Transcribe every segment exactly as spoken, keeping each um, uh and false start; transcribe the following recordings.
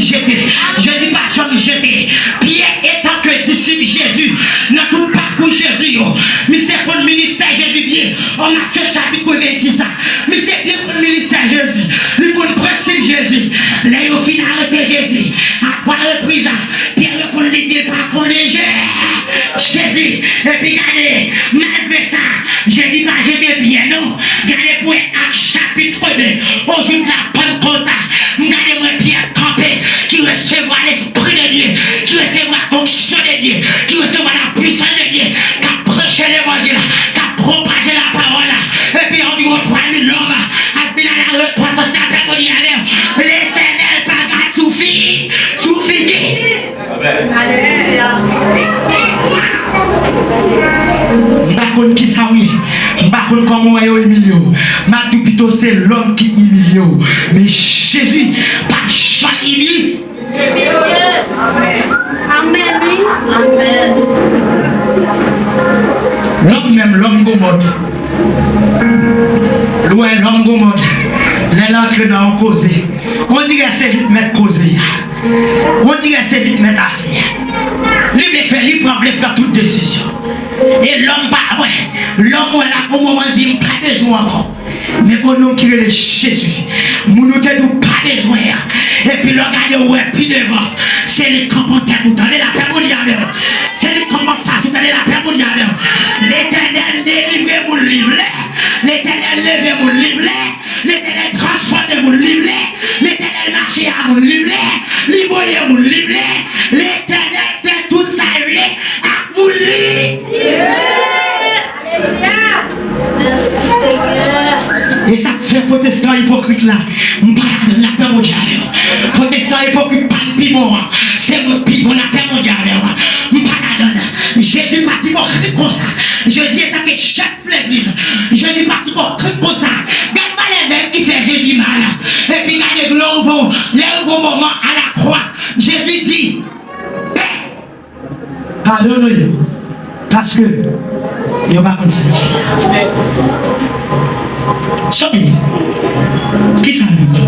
jete. Jezi pa janm jete. Pyè, etanke disip Jezi, nan tout pakou Jezi yo, misye konn ministè Jezi byen. An Matye chapit ventis la, misye byen konn ministè Jezi. Li konn prensip Jezi. Lè yo fin arete Jezi, a twa repriz, Pyè reponn, li di l pa konnen Je-, Jezi. Epi gade, malgre sa, Jezi pa jete Pyè non. Gade pou wè Ak chapit de, o jou de la Pannkòt, m gade mwen Pyè kanpe, ki resevwa Lespri de Dye, ki resevwa onksyon de Dye, ki resevwa la pwisans de Dye, k ap preche levanjil la, k ap pwopaje lapawòl la, epi anviwon twa mil lòm ap vin a la repantans, lapè Bondye avè w. Letènèl pa gad sou fi, sou figi. Alelouya. M pa konn kisa w ye. M pa konn kòman w wè yo imilye w. M ap di w pito se lòm ki imilye w. Men Jezi pa janm imilye. Amèn, wi. Amèn. Lòm menm, lòm gwo mòd. Ou wè lòm gwo mòd. Lè l antre nan yon koze, on dirè se li k mèt koze a. On dirè se li k mèt afè a. Li vle fè, li pran, vle pran tout desizyon. E lòm pa wè. Lòm wè l ap yon moman di, "M pa bezwen w ankò." Men gon nonm ki rele Jezi, moun ou te di w pa bezwen an, epi lè w gade w wè pi devan, se li k kanpe an tèt ou, tande lapè Bondye avè w. Se li k kanpe anfas ou, tande lapè Bondye avè w. Letènèl delivre moun li vle. Letènèl leve moun li vle. Letènèl transfòme moun li vle. Letènèl mache a moun li vle. Li voye moun li vle. Letènèl fè tout sa li vle ak moun li. Alelouya. Mèsi, Senyè. E sa k fè pwotestan ipokrit la, m pa ladann, lapè Bondye avè w. Pwotestan ipokrit pa m pi bon an, se mwen k pi bon, lapè Bondye avè w. M pa ladann. Jezi pa t ipokrit konsa. Jezi etanke chèf legliz, Jezi pa t ipokrit konsa. Gad valè nèg ki fè Jezi mal. Epi gade lè w rive, lè w rive moman a la kwa, Jezi di, Pè, padone yo, paske yo pa konn sa y ap fè. Sonje, kisa nou ye?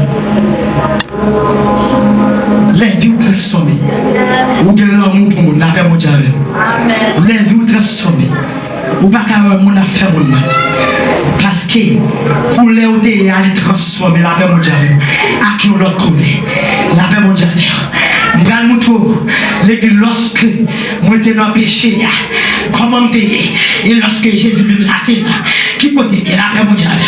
Lè vi w transfòme, ou gen lanmou pou moun, lapè Bondye avè w. Lè vi w transfòme, ou pa ka wè moun ap fè moun mal. Paske koulè ou te ye a, li transfòme, lapè Bondye avè w, ak yon lòt koulè. Lapè Bondye avè w. M pral montre w, legliz, lòske mwen te nan peche a, kòman m te ye. E lòske Jezi vin lave m, ki kote m ye, lapè Bondye avè w.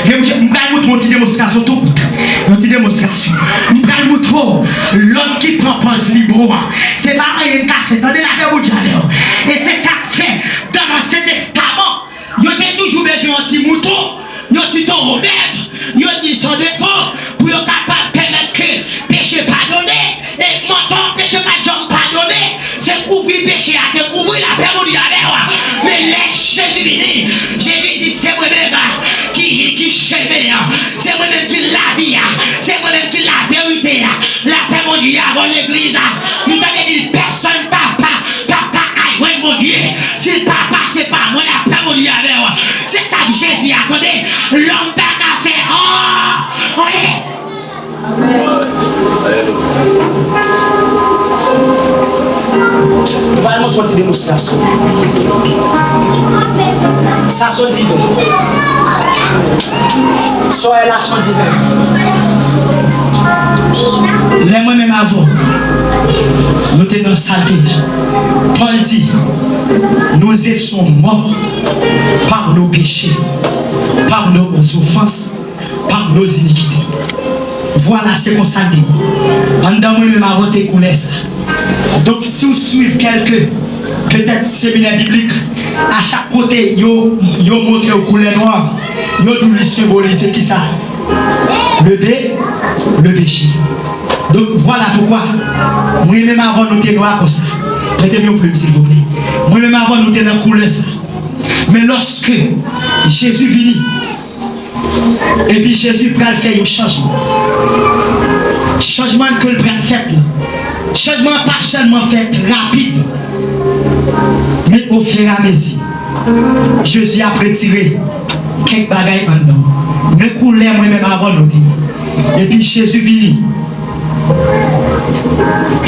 Men m pral montre w yon ti demonstrasyon tou kout. Yon ti demonstrasyon. M pral montre w lòm ki pran pòz li bon an. Se pa anyen l ka fè. Tande lapè Bondye avè w. E se sa k fè, nan Ansyen Testaman, yo te toujou bezwen yon ti mouton, yon ti towo bèf, yo di san defo, pou yo kapab pèmèt ke peche padone. E montan peche pa t janm padone, se kouvri peche a te kouvri, lapè Bondye avè w. Men lè Jezi vini, Jezi di, se mwen menm ki, ki chemen an, se mwen menm ki lavi a, se mwen menm ki laverite a. Lapè Bondye avè w, legliz a. M tande di, pèsonn pa, pa, pa, pa ka al jwenn Bondye si l pa pase pa mwen, lapè Bondye avè w. Se sa k Jezi a, tande, lòm pa ka fè an, anyen. Mwen pral montre w ti demonstrasyon. Sa se yon diven. Soyè la se yon diven. Lè mwen menm avè w, nou te nan salte, Pòl di, nous étions morts par nos péchés, par nos offenses, par nos iniquités. Vwala, se konsa l te ye. Anndan mwen menm avè w te koulè sa. Donk, si w swiv kèlke, petèt, seminè biblik, a chak kote yo, yo montre w koulè nwa, yo di w li senbolize kisa? Le pé-, le péché. Donk, vwala poukwa mwen menm avè w nou te nwa konsa. Prete m yon plim, silvouplè. Mwen menm avè w nou te nan koulè sa. Men lòske Jezi vini, epi Jezi pral fè yon chanjman. Chanjman ke l pral fèt la, chanjman an pa sèlman fèt rapid, men ofiramezi, Jezi ap retire kèk bagay anndan w. Men koulè mwen menm avè w nou te ye. Epi Jezi vini.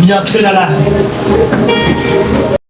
Li antre nan lavi.